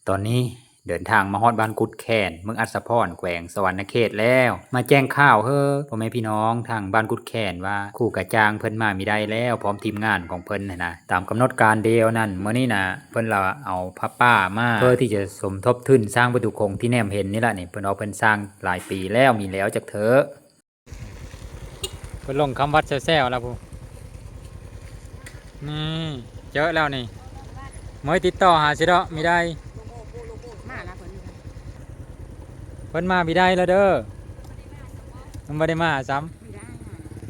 ຕອນນີ້ເດີນທາງມາຮອດບ້ານກຸດແຂນ ເມືອງອັດສະພອນ ແຂວງສະຫວັນນະເຂດແລ້ວ ມາແຈ້ງຂ່າວເຮີພໍ່ແມ່ພີ່ນ້ອງທາງບ້ານກຸດແຂນວ່າ ຄູກະຈ່າງເພິ່ນມາມີໄດ້ແລ້ວ ພ້ອມທີມງານຂອງເພິ່ນຫັ້ນນະ ຕາມກຳນົດການດຽວນັ້ນ. ມື້ນີ້ນະ ເພິ່ນລະເອົາຜ້າປ່າມາ ເພື່ອທີ່ຈະສົມທົບທຶນສ້າງປະຕູໂຂງທີ່ແນມເຫັນນີ້ລະນີ້ ເພິ່ນວ່າເພິ່ນສ້າງຫຼາຍປີແລ້ວ ມີແລ້ວຈັກເທື່ອ. ເພິ່ນລົງຄຳວັດແຊວໆແລ້ວພຸ້ນ ນີ້ເຈີແລ້ວນີ້ ເມີຍຕິດຕໍ່ຫາຊິເດາະ ມີໄດ້ ມາລະເພິ່ນ ເພິ່ນມາມີໄດ້ແລ້ວເດີ ມັນບໍ່ໄດ້ມາຊ້ຳ.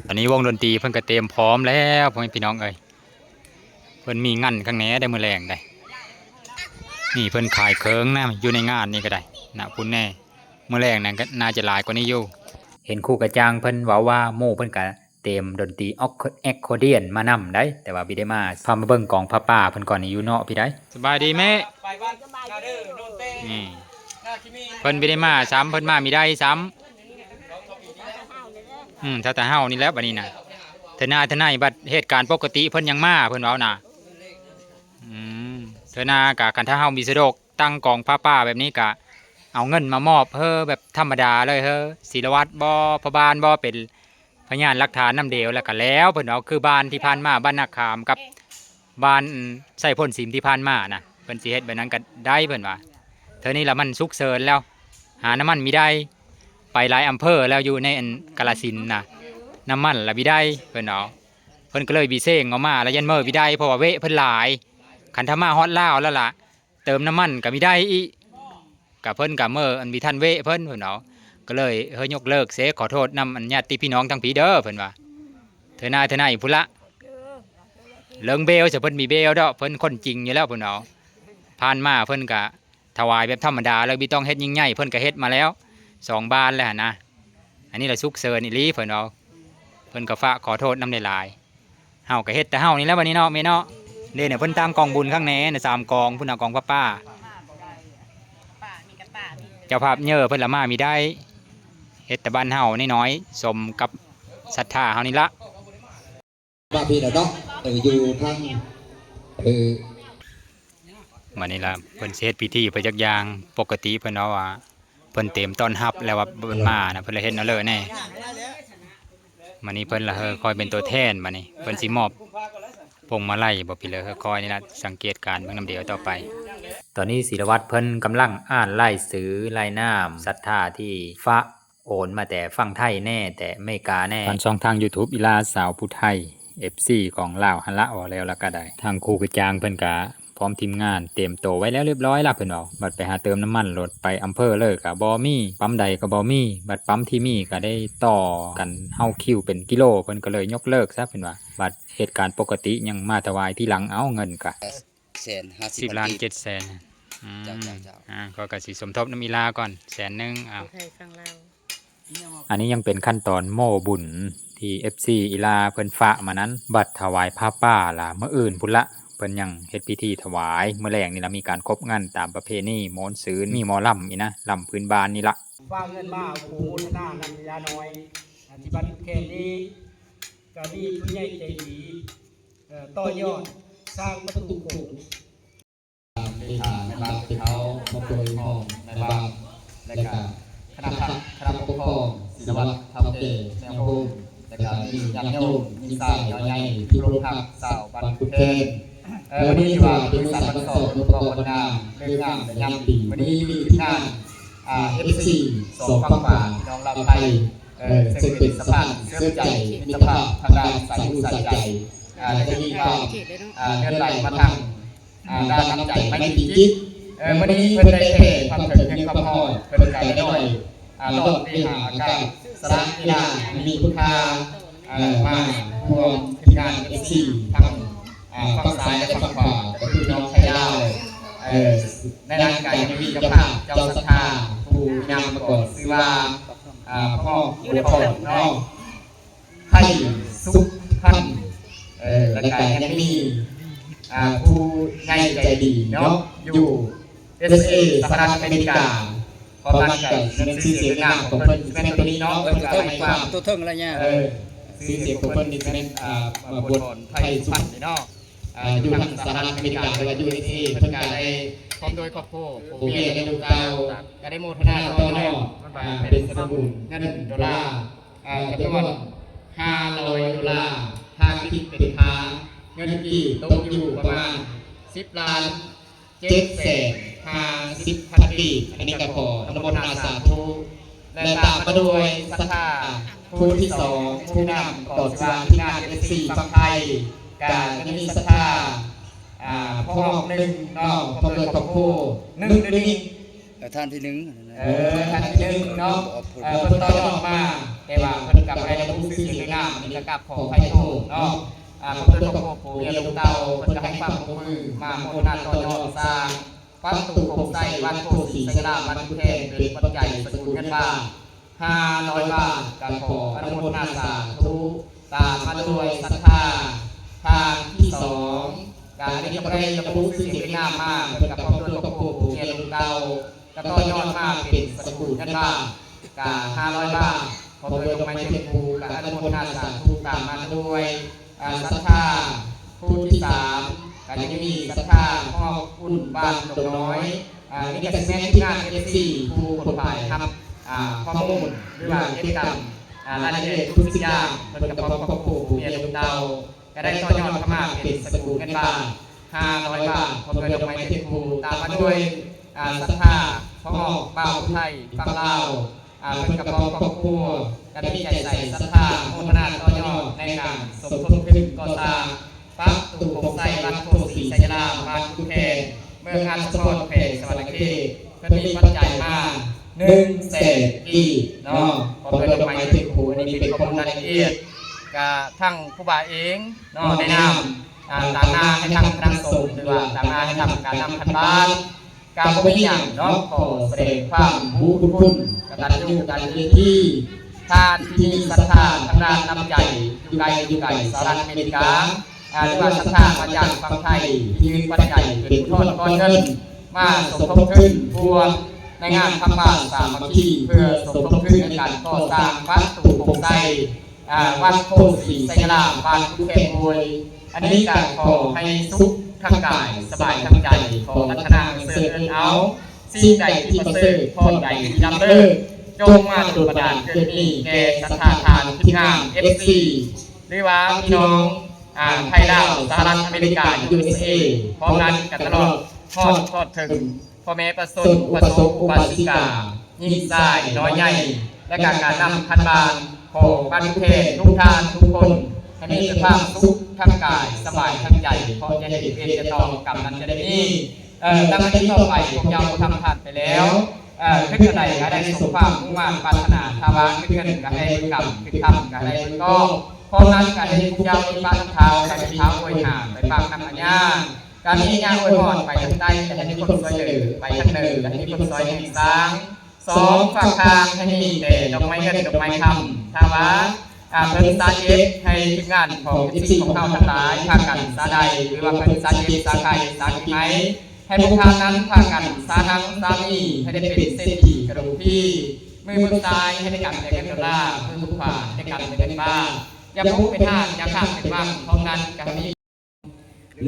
ອັນນີ້ວົງດົນຕີເພິ່ນກໍເຕັມພ້ອມແລ້ວ ພໍ່ແມ່ພີ່ນ້ອງເອີຍ. ເພິ່ນມີງານຂ້າງແໜ່ໄດ໋ ມື້ແລງໄດ໋ ນີ້ເພິ່ນຂາຍເຄື່ອງນະ ຢູ່ໃນງານນີ້ກໍໄດ້ນະ ພຸ້ນແດ່ ມື້ແລງນັ້ນກໍໜ້າຈະຫຼາຍກວ່ານີ້ຢູ່. ເຫັນຄູກະຈ່າງເພິ່ນເວົ້າວ່າ ໝູ່ເພິ່ນກະເຕັມດົນຕີອອກ ແອັກຄອດຽນມານຳໄດ໋ ແຕ່ວ່າບໍ່ໄດ້ມາ. ພາມາເບິ່ງກອງຜ້າປ່າເພິ່ນກ່ອນນີ້ ຢູ່ເນາະ ພີ່ໄດ໋. ສະບາຍດີແມ່ ນີ້ ເພິ່ນບໍ່ໄດ້ມາຊ້ຳ ເພິ່ນມາມີໄດ້ຊ້ຳ. ອືມ ຖ້າແຕ່ເຮົານີ້ແຫຼະບັດນີ້ນະ ເທື່ອໜ້າເທື່ອໃນບັດເຫດການປົກກະຕິເພິ່ນຍັງມາ ເພິ່ນເວົ້ານະ. ອືມ ເທື່ອໜ້າກະ ຄັນຖ້າເຮົາມີສະດວກຕັ້ງກອງຜ້າປ່າແບບນີ້ກະ ເອົາເງິນມາມອບເຮີແບບທຳມະດາເລີຍເຮີ ສິລະວັດບໍ ພໍ່ບ້ານບໍ ເປັນພະຍານຫຼັກຖານນຳດຽວ ແລ້ວກະແລ້ວ ເພິ່ນເວົ້າ. ຄືບ້ານທີ່ຜ່ານມາ ບ້ານນາຂາມກັບ ບ້ານໄຊພົນສິມທີ່ຜ່ານມານະ ເພິ່ນຊິເຮັດແບບນັ້ນກໍໄດ້ເພິ່ນວ່າ. ເທື່ອນີ້ລະມັນສຸກເສີນແລ້ວ ຫານ້ຳມັນມີໄດ້ ໄປຫຼາຍອຳເພີແລ້ວ ຢູ່ໃນອັນກາລະສິນນະ ນ້ຳມັນລະມີໄດ້ເພິ່ນເວົ້າ. ເພິ່ນກໍເລີຍວິເສງອອກມາລະ ຢ້ານເມີບໍ່ໄດ້ ເພາະວ່າເວະເພິ່ນຫຼາຍ. ຄັນຖ້າມາຮອດລາວແລ້ວລະ ເຕີມນ້ຳມັນກໍມີໄດ້ອີກ ກະເພິ່ນກະເມີອັນບໍ່ທັນເວະເພິ່ນ ເພິ່ນເວົ້າ. ກໍເລີຍເຮີຍົກເລີກເສ ຂໍໂທດນຳອັນຍາດຕິພີ່ນ້ອງທາງພີ້ເດີ ເພິ່ນວ່າ. ເທື່ອໜ້າເທື່ອໃນພຸ້ນລະ ເລື່ອງເບວ ເພິ່ນມີເບວດອກ ເພິ່ນຄົນຈິງຢູ່ແລ້ວ ເພິ່ນເວົ້າ. ຜ່ານມາເພິ່ນກະຖວາຍແບບທຳມະດາ ແລ້ວບໍ່ຕ້ອງເຮັດຍິ່ງໃຫຍ່ ເພິ່ນກະເຮັດມາແລ້ວສອງບານແລ້ວຫັ້ນນະ. ອັນນີ້ລະສຸກເສີນອີ່ຫຼີ ເພິ່ນເວົ້າ. ເພິ່ນກໍຝາກຂໍໂທດນຳຫຼາຍໆ. ເຮົາກໍເຮັດແຕ່ເຮົານີ້ແຫຼະບັດນີ້ເນາະ ແມ່ເນາະ. ເດ້ນະ ເພິ່ນຕາມກອງບຸນຂ້າງແໜ່ນະ ສາມກອງພຸ້ນນະ ກອງຜ້າປ່າ. ເຈົ້າພາບເຍີເພິ່ນລະມາມີໄດ້ ເຮັດແຕ່ບ້ານເຮົານ້ອຍໆ ສົມກັບສັດທາເຮົານີ້ລະ. ວ່າພີ່ລະເນາະ ເອີ ຢູ່ທາງ ເອີ ມານີ້ລະ ເພິ່ນຊິເຮັດພິທີໄປຈັກຢ່າງ. ປົກກະຕິເພິ່ນເວົ້າວ່າ ເພິ່ນເຕັມຕ້ອນຮັບ ແລ້ວວ່າເພິ່ນມານະ ເພິ່ນລະເຮັດເອົາເລີຍແນ່. ມານີ້ເພິ່ນລະ ເອີ ຄອຍເປັນຕົວແທນ ມານີ້ເພິ່ນຊິມອບພວງມາໄລບໍພີ່ເລີ ເອີ ຄອຍນີ້ລະ ສັງເກດການເບິ່ງນຳດຽວຕໍ່ໄປ. ຕອນນີ້ສິລະວັດເພິ່ນກຳລັງອ່ານລາຍຊື່ລາຍນາມສັດທາທີ່ຝາກ ໂອນມາແຕ່ຝັ່ງໄທແນ່ ແຕ່ອາເມລິກາແນ່ ຜ່ານຊ່ອງທາງຢູທູບອີລາສາວຜູ້ໄທ ເອັຟຊີຂອງລາວຫັ້ນລະ. ເວົ້າແລ້ວລະກະໄດ້ ທາງຄູກະຈ່າງເພິ່ນກະພ້ອມທີມງານຕຽມໂຕໄວ້ແລ້ວລຽບລ້ອຍລະ ເພິ່ນເວົ້າ. ບັດໄປຫາເຕີມນ້ຳມັນລົດໄປອຳເພີເລີຍກະບໍ່ມີ ປ້ຳໃດກະບໍ່ມີ ບັດປ້ຳທີ່ມີກະໄດ້ຕໍ່ກັນເຮົາຄິວເປັນກິໂລ ເພິ່ນກະເລີຍຍົກເລີກຊະ ເພິ່ນວ່າ. ບັດເຫດການປົກກະຕິຍັງມາຖວາຍທີຫຼັງ ເອົາ ເງິນກະ ແສນຫ້າສິບ ສິບລ້ານເຈັດແສນ. ອືມ ເຈົ້າ ເຈົ້າ ເຈົ້າ ອ່າ ຂ້ອຍກະຊິສົມທົບນຳອີລາກ່ອນແສນໜຶ່ງ. ເອົາ ໄທຝັ່ງລາວ. ອັນນີ້ຍັງເປັນຂັ້ນຕອນໂມ້ບຸນທີ່ເອັຟຊີອີລາເພິ່ນຝາກມານັ້ນ. ບັດຖວາຍຜ້າປ່າລະມື້ອື່ນພຸ້ນລະ ເພິ່ນຍັງເຮັດພິທີຖວາຍ. ມື້ແລງນີ້ລະມີການຄົບງັນຕາມປະເພນີມ່ວນຊື່ນ ມີໝໍລຳອີກນະ ລຳພື້ນບ້ານນີ້ລະ. ຝາກເງິນມາ ອະນຸໂມທະນານຳຍານ້ອຍ ອາ ທີ່ບ້ານແຄນນີ້ ກະມີຜູ້ໃຫຍ່ໃຈດີ ເອີ ຕໍ່ຍອດສ້າງປະຕູໂຂງ. ເລຂານາຍບ້ານເປັນເຮົາ ພ້ອມດ້ວຍຮອງນາຍບ້ານ ແລະກະຄະນະພັກ ຄະນະປົກຄອງ ສິລະວັດ ເຖົ້າແກ່ ແນວໂຮມ ແລະກະມີຍາດໂຍມ ຍິງຊາຍ ນ້ອຍໃຫຍ່ ທີ່ເຄົາລົບຮັກ ຊາວບ້ານກຸດແຄນ. ເອີ ມື້ນີ້ຖືວ່າເປັນມື້ສັນວັນສອງ ມື້ປະກອບວັນງາມ ເລີກງາມແລະຍາມດີ. ມື້ນີ້ມີທີມງານ ອາ ເອັຟຊີ ສອງຝັ່ງປ່າ ນ້ອງລາວໄທ ເອີ ເຊິ່ງເປັນສະພານເຊື່ອມໃຈມິດຕະພາບທາງດ້ານສາຍຮູ້ສາຍໃຈ ອາ ຈະມີຄວາມ ອາ ເລື່ອນໄຫຼມາທາງ ອາ ດ້ານນ້ຳໃຈໄມຕີຈິດ. ເອີ ມື້ນີ້ເພິ່ນໄດ້ແຜ່ຄວາມເຖິງຮຽງຄວາມຮອດ ເພິ່ນກະໄດ້ນ້ອຍ ອາ ລອດໄປຫາອາກາດສະຫຼະເວລາອັນມີຄຸນຄ່າ ເອີ ມາຮ່ວມທີມງານເອັຟຊີທັງ ອາ ຝັ່ງຊ້າຍ ແລະ ຝັ່ງຂວາ ກໍຄືນ້ອງໄທລາວ ເອີ ໃນນັ້ນກະຍັງມີເຈົ້າພາບ ເຈົ້າສັດທາ ຜູ້ນຳມາກ່ອນ ຊື່ວ່າ ອາ ພໍ່ບົວທອງເນາະ ໄພສຸກພັນ ເອີ ແລ້ວກະຍັງມີ ອາ ຜູ້ໃຫຍ່ໃຈດີເນາະ ຢູ່ເອສເອ ສະຫະລັດອາເມລິກາ. ເພາະມັນກະຊິແມ່ນຊື່ສຽງນາມຂອງເພິ່ນ ຊິແມ່ນໂຕນີ້ເນາະ ເພິ່ນກະໃຫ້ຄວາມ ໂຕເທິງລະຍະ ເອີ ຊື່ສຽງຂອງເພິ່ນນີ້ຊິແມ່ນ ອາ ບົວທອງ ໄພສຸກພັນນີ້ເນາະ. ອາ ຢູ່ທາງສະຫະລັດອາເມລິກາ ຫຼືວ່າ ຢູເອສເອ ເພິ່ນກະໄດ້ ພ້ອມໂດຍຄອບຄົວ ຜູ້ເມຍ ແລະ ລູກເຕົ້າ ກໍໄດ້ໂມທະນາຕໍ່ຍອດ ເປັນສະກຸນເງິນໂດລາ ເອີ ຈຳນວນຫ້າຮ້ອຍໂດລາ ຖ້າຄິດເປັນຄ່າເງິນກີບຕົກຢູ່ປະມານສິບລ້ານ ເຈັດແສນຫ້າສິບພັນກີບ. ອັນນີ້ກໍຂໍອະນຸໂມທະນາສາທຸ ແລະ ຕາມມາດ້ວຍສັດທາຜູ້ທີສອງ ຜູ້ນຳກໍຊິວ່າທີມງານເອັຟຊີຝັ່ງໄທ ກໍຍັງມີສັດທາ ອ່າ ພໍ່ອອກໜຶ່ງເນາະ ພ້ອມດ້ວຍຄອບຄົວ ໜຶ່ງ ໜຶ່ງ ເອີ ທ່ານທີໜຶ່ງ ເອີ ທ່ານທີໜຶ່ງເນາະ ເອີ ເພິ່ນຕໍ່ຍອດມາ ແຕ່ວ່າເພິ່ນກໍບໍ່ໄດ້ລະບຸຊື່ສຽງນາມ ອັນນີ້ກໍກາບຂໍອະໄພໂທດເນາະ ອ່າ ເພິ່ນກໍຂອບຄຸນເມຍລູກເຕົ້າ ເພິ່ນກໍໃຫ້ຄວາມຮ່ວມມືມາໂມທະນາຕໍ່ຍອດສ້າງປະຕູໂຂງໄຊ ວັດໂພສີໄຊຍາລາມ ບ້ານກຸນແຄນ ເປັນປັດໄຈສະກຸນເງິນບາດຫ້າຮ້ອຍບາດ ກໍຂໍອະນຸໂມທະນາສາທຸ ຕາມມາດ້ວຍສັດທາທ່ານທີສອງ ກໍອັນນີ້ກໍບໍ່ໄດ້ລະບຸຊື່ສຽງນາມມາ ເພິ່ນກໍພ້ອມດ້ວຍຄອບຄົວ ຜູ້ເມຍລູກເຕົ້າ ກໍຕໍ່ຍອດມາເປັນສະກຸນເງິນບາດ ກະຫ້າຮ້ອຍບາດ ພ້ອມດ້ວຍດອກໄມ້ທຽນພູ ກະອະນຸໂມທະນາສາທຸ ຕາມມາດ້ວຍ ອ່າ ສັດທາຜູ້ທີສາມ ກະຍັງມີສັດທາພໍ່ອຸ່ນບ້ານດົງນ້ອຍ ອ່າ ນີ້ກະຊິແມ່ນທີມງານເອັຟຊີ ຜູ້ຂົນຂວາຍຮັບ ອ່າ ຂໍ້ມູນ ຫຼືວ່າເກັບກຳ ອ່າ ລາຍລະອຽດທຸກສິ່ງຢ່າງ ເພິ່ນກະພ້ອມຄອບຄົວ ຜູ້ເມຍລູກເຕົ້າ ກະໄດ້ຕໍ່ຍອດເຂົ້າມາເປັນສະກຸນເງິນບາດຫ້າຮ້ອຍບາດ ພ້ອມດ້ວຍດອກໄມ້ທຽນພູ ຕາມມາດ້ວຍ ອ່າ ສັດທາພໍ່ອອກບ່າວຜູ້ໄທຝັ່ງລາວ ອ່າ ເພິ່ນກະພ້ອມຄອບຄົວ ກະມີໃຈໃສສັດທາໂມທະນາຕໍ່ຍອດໃນການສົມທົບທຶນກໍ່ສ້າງປະຕູໂຂງໄຊ ວັດໂພສີໄຊຍາລາມ ບ້ານກຸນແຄນ ເມືອງອາດສະພອນ ແຂວງສະຫວັນນະເຂດ ເພິ່ນມີປັດໄຈມາໜຶ່ງແສນກີບເນາະ ພ້ອມດ້ວຍດອກໄມ້ທຽນພູ ອັນນີ້ເປັນຂໍ້ມູນລາຍລະອຽດ ກະທັງຄູບາເອງເນາະ ໃນນາມ ອ່າ ຕາງໜ້າໃຫ້ທາງຄະນະສົງ ຫຼືວ່າຕາງໜ້າໃຫ້ທາງການນຳຂັ້ນບ້ານ ກະບໍ່ມີຫຍັງເນາະ ຂໍສະແດງຄວາມຮູ້ບຸນຄຸນ ກະຕັນຍູກະຕະເວທີ ທ່ານທີ່ມີສັດທາທາງດ້ານນ້ຳໃຈ ຢູ່ໄກຢູ່ໄກ ສະຫະລັດອາເມລິກາ ອ່າ ຫຼືວ່າສັດທາມາຈາກຝັ່ງໄທ ທີ່ມີປັດໄຈເປັນກ້ອນກ້ອນເງິນ ມາສົມທົບທຶນຮ່ວມໃນງານທຳບາດສາມັກຄີ ເພື່ອສົມທົບທຶນໃນການກໍ່ສ້າງປະຕູໂຂງໄຊ ອ່າ ວັດໂພສີໄຊຍາລາມ ບ້ານກຸນແຄນໂດຍ ອັນນີ້ກະຂໍໃຫ້ສຸກທັງກາຍ ສະບາຍທັງໃຈ ຂໍປາດຖະໜາເຊີນເອີ້ນເອົາ ສິ່ງໃດທີ່ປະເສີດ ພອນໃດທີ່ລ້ຳເລີດ ຈົ່ງມາດົນບັນດານເກີດມີແກ່ສັດທາທ່ານທີມງານເອັຟຊີ ຫຼືວ່າພີ່ນ້ອງ ອ່າ ໄທລາວ ສະຫະລັດອາເມລິກາ ຢູເອສເອ ພ້ອມນັ້ນກະຕະຫຼອດຮອດ ຮອດເຖິງ ພໍ່ແມ່ປະຊົນ ອຸປະສົກ ອຸປາສິກາ ຍິງຊາຍ ນ້ອຍໃຫຍ່ ແລະກະການນຳຂັ້ນບ້ານຂອງບ້ານແຄນທຸກທ່ານທຸກຄົນ ໃຫ້ມີແຕ່ຄວາມສຸກທັງກາຍ ສະບາຍທັງໃຈ ເພາະຈະເຮັດເວນຈະຕ້ອງ ກຳນັ້ນຈະໄດ້ມີ ເອີ ຫຼັງຈາກນີ້ຕໍ່ໄປພວກເຈົ້າທຳທານໄປແລ້ວ ເອີ ຄິດອັນໃດກະໃຫ້ສົມຄວາມມຸ່ງມາດປາດຖະໜາ ຖ້າວ່າຄິດເງິນກະໃຫ້ເບິ່ງກຳ ຄິດຄຳກະໃຫ້ເບິ່ງກ້ອງ ພ້ອມນັ້ນກະໃຫ້ພວກເຈົ້າມີປາກທາວ ໃຫ້ມີທາວອວຍຫານ ໄປປາກນ້ຳອາຍາ ກະມີຍາອວຍພອນໄປທາງໃຕ້ ກະໃຫ້ມີຄົນຊ່ວຍເຫຼືອ ໄປທາງເໜືອ ກະໃຫ້ມີຄົນຊ່ອຍແຫ່ງສ້າງ ສອງ ຟາກທາງໃຫ້ມີແຕ່ດອກໄມ້ເງິນດອກໄມ້ຄຳ ຖ້າວ່າ ອ່າ ເພິ່ນຊາເຈັບ ໃຫ້ທີມງານຂອງເອັຟຊີຂອງເຮົາທັງຫຼາຍພາກັນຊາໄດ້ ຫຼືວ່າເພິ່ນຊາເຈັບ ຊາໄຂ້ ຊາກິນໄອ ໃຫ້ພວກທ່ານນັ້ນພາກັນຊາຮັງຊາມີ ໃຫ້ໄດ້ເປັນເສດຖີກະດູກພີ ມືເບິ່ງຊ້າຍໃຫ້ໄດ້ກຳແຕ່ເງິນໂດລາ ມືເບິ່ງຂວາໃຫ້ໄດ້ກຳແຕ່ເງິນບາດ ຢ່າປຸກເປັນຮ້ານ ຢ່າຂ້າງເປັນວັງ ພ້ອມນັ້ນກະມີ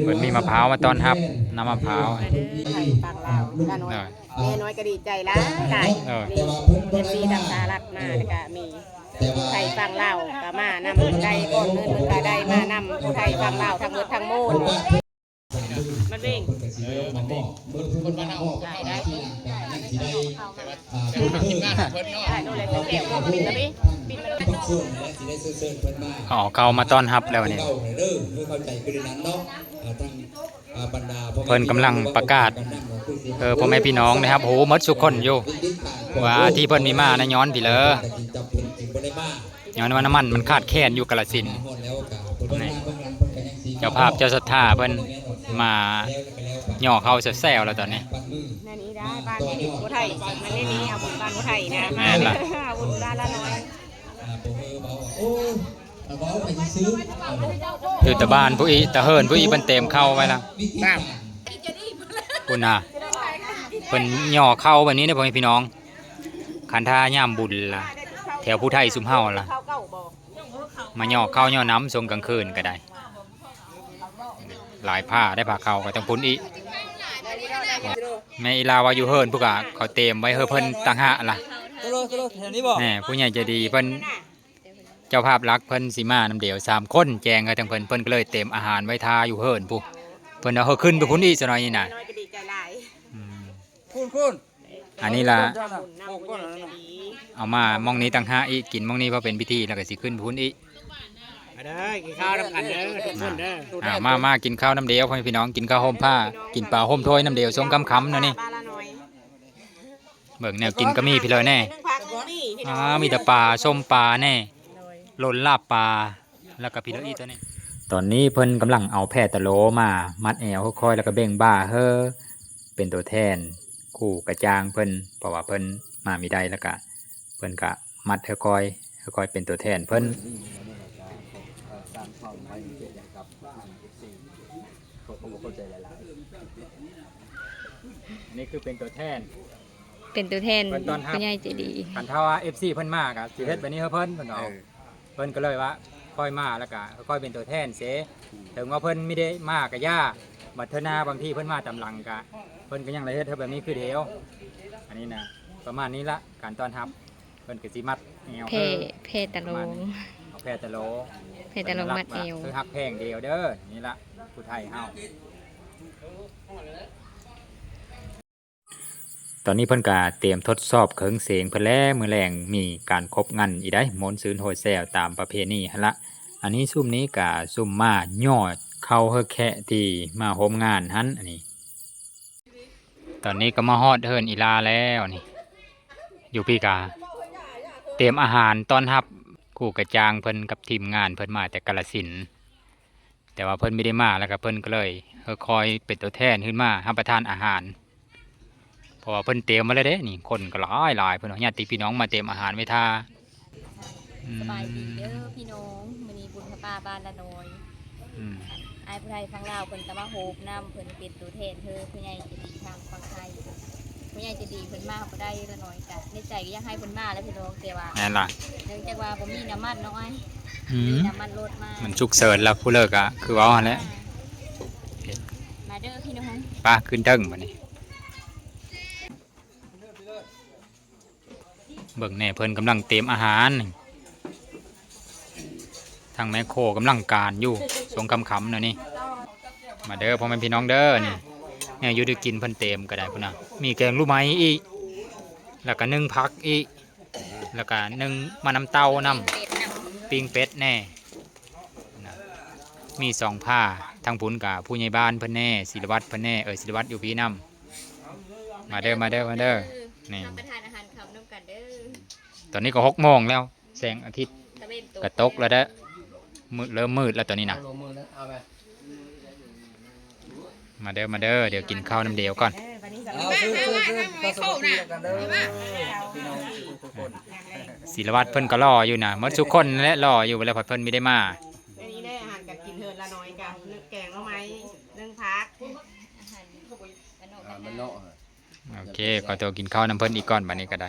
ເພິ່ນມີມະພ້າວມາຕ້ອນຮັບ ນ້ຳມະພ້າວ ໄທຝັ່ງລາວ ນ້ອຍ ແມ່ນ້ອຍກໍດີໃຈຫຼາຍໆ ນີ້ ເອັຟຊີ ຈາກສະຫະລັດມາ ແລ້ວກໍມີໄທຝັ່ງລາວກໍມານຳ ໄດ້ກ້ອນເງິນເພິ່ນກໍໄດ້ມານຳ ໄທຝັ່ງລາວທັງໝົດທັງມວນ ມັນເວງ ເພິ່ນກໍຊິໄດ້ມາມອບ ເບິ່ງເພິ່ນມາມອບ ອ່າ ທີ່ຫຼັງກໍຍັງຊິໄດ້ ອ່າ ເພິ່ນເພິ່ນ ອ່າ ໂດນແລ້ວແຊບໆ ເພິ່ນກໍມີ ເອົາເຂົ້າມາຕ້ອນຮັບແລ້ວນີ້ ເພິ່ນກຳລັງປະກາດ ເອີ ພໍ່ແມ່ພີ່ນ້ອງໄດ້ຮັບຮູ້ໝົດທຸກຄົນຢູ່ ວ່າທີ່ເພິ່ນມີມານະຍ້ອນພີ້ເລີ ຍ້ອນວ່ານ້ຳມັນມັນຂາດແຄນຢູ່ກາລະສິນ ນີ້ ເຈົ້າພາບເຈົ້າສັດທາເພິ່ນມາຍໍ້ເຂົ້າແຊວໆ ແລ້ວຕອນນີ້ ນັ້ນນີ້ໄດ້ ບ້ານນີ້ບໍ່ໄດ້ ມັນນີ້ ເອົາບຸນບ້ານບໍ່ໄດ້ນະ ແມ່ນລະ ເອົາບຸນບ້ານລະນ້ອຍ ຄືຕາບ້ານຜູ້ອີກ ຕາເຫີນຜູ້ອີກ ເພິ່ນເຕັມເຂົ້າໄວ້ລະ ພຸ້ນນະ ເພິ່ນຍໍ້ເຂົ້າແບບນີ້ເດ້ ພໍ່ແມ່ພີ່ນ້ອງ ຄັນຖ້າຍາມບຸນລະ ແຖວຜູ້ໄທຊຸມເຮົາລະ ມາຍໍ້ເຂົ້າຍໍ້ນ້ຳຊ່ວງກາງຄືນກໍໄດ້ ຫຼາຍຜ້າໄດ້ ຜ້າເຂົ້າກໍຕ້ອງພຸ້ນອີກ. ແມ່ອີ່ລາວ່າຢູ່ເຮືອນພຸ້ນກະ ເຂົາເຕມໄວ້ໃຫ້ເພິ່ນຕ່າງຫາກລະ. ໂຕໂລ ໂຕໂລ ແຖວນີ້ບໍ່? ແມ່ຜູ້ໃຫຍ່ໃຈດີເພິ່ນ ເຈົ້າພາບຫຼັກເພິ່ນຊິມານຳດຽວສາມຄົນ ແຈ້ງໃຫ້ທາງເພິ່ນ ເພິ່ນກໍເລີຍເຕມອາຫານໄວ້ຖ້າຢູ່ເຮືອນພຸ້ນ. ເພິ່ນວ່າເຮົາຂຶ້ນໄປພຸ້ນອີກຊະໜ້ອຍນີ້ນະ. ອືມ ພຸ້ນໆ ອັນນີ້ລະ ເອົາມາມ່ອງນີ້ຕ່າງຫາກອີກ ກິນມ່ອງນີ້ພໍເປັນພິທີ ແລ້ວກໍຊິຂຶ້ນພຸ້ນອີກ. ມາເດີ ກິນຂ້າວນຳກັນເດີ ທຸກຄົນເດີ. ອ່າ ມາ ມາກິນຂ້າວນຳດຽວ ພໍ່ແມ່ພີ່ນ້ອງ ກິນຂ້າວໂຮມຜ້າ ກິນປາໂຮມຖ້ວຍນຳດຽວ ຊ່ວງຄ່ຳໆ ແນວນີ້. ເບິ່ງແນວກິນກໍມີພີ້ເລີຍແນ່. ອ່າ ມີແຕ່ປາ ສົ້ມປາແນ່ ໂລນລາບປາ ແລ້ວກໍພີ້ເລີອີກຕົວນີ້. ຕອນນີ້ເພິ່ນກຳລັງເອົາແພຕະໂຫຼມາມັດແອວເຮີຄ່ອຍ ແລ້ວກໍເບັ່ງບ່າເຮີ ເປັນຕົວແທນຄູ່ກະຈາງເພິ່ນ ເພາະວ່າເພິ່ນມາມີໄດ້ ແລ້ວກະເພິ່ນກະມັດເຮີຄ່ອຍ ເຮີຄ່ອຍເປັນຕົວແທນເພິ່ນ. ອັນນີ້ຄືເປັນຕົວແທນ ເປັນຕົວແທນ ເພິ່ນຕ້ອນຮັບ ຜູ້ໃຫຍ່ໃຈດີ. ຄັນຖ້າວ່າເອັຟຊີເພິ່ນມາກະຊິເຮັດແບບນີ້ໃຫ້ເພິ່ນ ເພິ່ນເອົາ ເພິ່ນກໍເລີຍວ່າຄ່ອຍມາ ແລ້ວກະຄ່ອຍເປັນຕົວແທນເສ. ເຖິງວ່າເພິ່ນບໍ່ໄດ້ມາກໍຢ່າ ບັດເທື່ອໜ້າບາງທີເພິ່ນມາຕາມຫຼັງກະ ເພິ່ນກໍຍັງໄດ້ເຮັດໃຫ້ແບບນີ້ຄືດຽວ. ອັນນີ້ນະ ປະມານນີ້ລະ ການຕ້ອນຮັບ. ເພິ່ນກໍຊິມັດແອວ ແພ ເອີ ແພຕະໂຫຼ ປະມານນີ້ ເອົາແພຕະໂຫຼ ແພຕະໂຫຼມັດແອວ ເພິ່ນກໍລັກວ່າ ເອີ ຮັກແພງດຽວເດີ ນີ້ລະຜູ້ໄທເຮົາ. ຕອນນີ້ເພິ່ນກະຕຽມທົດສອບເຄື່ອງເສງເພິ່ນແລ້ວ ມື້ແລງມີການຄົບງັນອີກໃດ໋ ມ່ວນຊື່ນໂຮແຊວຕາມປະເພນີຫັ້ນລະ. ອັນນີ້ຊຸມນີ້ກະຊຸມມາຍອດເຂົ້າເຮີແຂະທີ່ມາໂຮມງານຫັ້ນ ອັນນີ້. ຕອນນີ້ກໍມາຮອດເຮືອນອີ່ລາແລ້ວນີ້ ຢູ່ພີ້ກະຕຽມອາຫານຕ້ອນຮັບ ຄູ່ກະຈາງເພິ່ນກັບທີມງານເພິ່ນມາແຕ່ກາລະສິນ ແຕ່ວ່າເພິ່ນບໍ່ໄດ້ມາ ແລ້ວກໍເພິ່ນກໍເລີຍຄ່ອຍເປັນຕົວແທນຂຶ້ນມາຮັບປະທານອາຫານ ເພາະວ່າເພິ່ນຕຽມມາແລ້ວເດ້ນີ້ ຄົນກໍຫຼາຍໆ ເພິ່ນວ່າຍາດຕິພີ່ນ້ອງມາຕຽມອາຫານໄວ້ຖ້າ. ອືມ ສະບາຍດີເດີພີ່ນ້ອງ ມື້ນີ້ບຸນຜ້າປ່າບ້ານລະນ້ອຍ. ອືມ ອ້າຍຜູ້ໄທຝັ່ງລາວເພິ່ນກໍມາໂຮບນຳ ເພິ່ນເປັນຕົວແທນເຮີ ຜູ້ໃຫຍ່ໃຈດີທາງຝັ່ງໄທ ຜູ້ໃຫຍ່ໃຈດີເພິ່ນມາບໍ່ໄດ້ລະນ້ອຍ ກະໃນໃຈກໍຢາກໃຫ້ເພິ່ນມາແຫຼະພີ່ນ້ອງ ແຕ່ວ່າ ແມ່ນລະ ເນື່ອງຈາກວ່າບໍ່ມີນ້ຳມັນເນາະອ້າຍ. ອືມ ບໍ່ມີນ້ຳມັນລົດມາ ມັນສຸກເສີນລະ ຜູ້ເລີກກະຄືເວົ້າຫັ້ນແຫຼະ. ອ່າ ມາເດີພີ່ນ້ອງ ໄປຂຶ້ນເທິງບັດນີ້. ເບິ່ງແນ່ ເພິ່ນກຳລັງຕຽມອາຫານ ທາງແມ່ໂຄກຳລັງການຢູ່ ຊ່ວງຄ່ຳໆ ແນວນີ້. ມາເດີພໍ່ແມ່ພີ່ນ້ອງເດີ ນີ້ແນວຢູ່ແນວກິນເພິ່ນຕຽມກໍໄດ້ພຸ້ນນະ ມີແກງລູກໄມ້ອີກ ແລ້ວກໍໜຶ້ງຜັກອີກ ແລ້ວກໍໜຶ້ງໝາກນ້ຳເຕົ້ານຳ ປີ້ງເປັດນຳ ປີ້ງເປັດແນ່ ນະ ມີສອງພາ ທາງພຸ້ນກະຜູ້ໃຫຍ່ບ້ານເພິ່ນແນ່ ສິລະວັດເພິ່ນແນ່ ເອີ ສິລະວັດຢູ່ພີ້ນຳ. ມາເດີ ມາເດີ ມາເດີ ນີ້ ຮັບປະທານອາຫານຄ່ຳນຳກັນເດີ. ຕອນນີ້ກໍຫົກໂມງແລ້ວ ແສງອາທິດ ຕາເວັນຕົກ ກະຕົກແລ້ວເດີ ມືດ ເລີ່ມມືດແລ້ວຕອນນີ້ນະ. ມາເດີ ມາເດີ ດຽວກິນເຂົ້ານຳດຽວກ່ອນ. ເອີ ບັດນີ້ກໍ ເອົາ ຄື ຄື ຄື ກໍສາມັກຄີນຳກັນເດີ ພີ່ນ້ອງທຸກໆຄົນ. ສິລະວັດເພິ່ນກໍລໍຢູ່ນະ ໝົດທຸກຄົນແຫຼະລໍຢູ່ ແລ້ວເພິ່ນບໍ່ໄດ້ມາ. ອັນນີ້ແຫຼະ ອາຫານການກິນເຮືອນລະນ້ອຍ ກະໜຶ້ງແກງໜໍ່ໄມ້ ໜຶ້ງຜັກ ອາຫານບ້ານນອກ ອາຫານບ້ານນອກ. ໂອເຄ ຂໍຕົວກິນເຂົ້ານຳເພິ່ນອີກກ່ອນ ບັດນີ້ກໍໄດ້.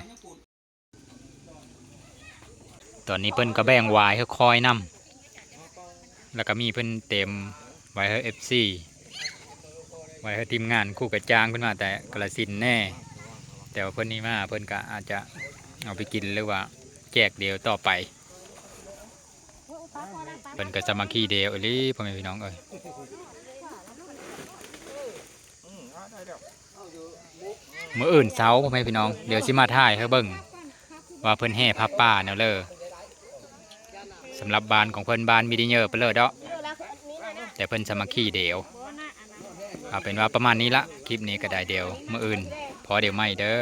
ຕອນນີ້ເພິ່ນກໍແບ່ງຫວາຍໃຫ້ຂ້ອຍນຳ ແລ້ວກໍມີເພິ່ນເຕັມໄວ້ໃຫ້ເອັຟຊີ ໄວ້ໃຫ້ທີມງານຄູ່ກະຈາງ ເພິ່ນມາແຕ່ກາລະສິນແນ່ ແຕ່ວ່າເພິ່ນນີ້ມາ ເພິ່ນກໍອາດຈະເອົາໄປກິນ ຫຼືວ່າແຈກດຽວຕໍ່ໄປ. ເພິ່ນກໍສາມັກຄີດຽວອີ່ຫຼີ ພໍ່ແມ່ພີ່ນ້ອງເອີຍ. ມື້ອື່ນເຊົ້າ ພໍ່ແມ່ພີ່ນ້ອງ ດຽວຊິມາຖ່າຍໃຫ້ເບິ່ງວ່າເພິ່ນແຫ່ຜ້າປ່າແນວເລີ. ສຳລັບບ້ານຂອງເພິ່ນ ບ້ານມີດີເຢີໄປເລີດເນາະ ແຕ່ເພິ່ນສາມັກຄີດຽວ. ເອົາເປັນວ່າປະມານນີ້ລະ ຄລິບນີ້ກໍໄດ້ ດຽວມື້ອື່ນພໍ້ດຽວໃໝ່ເດີ.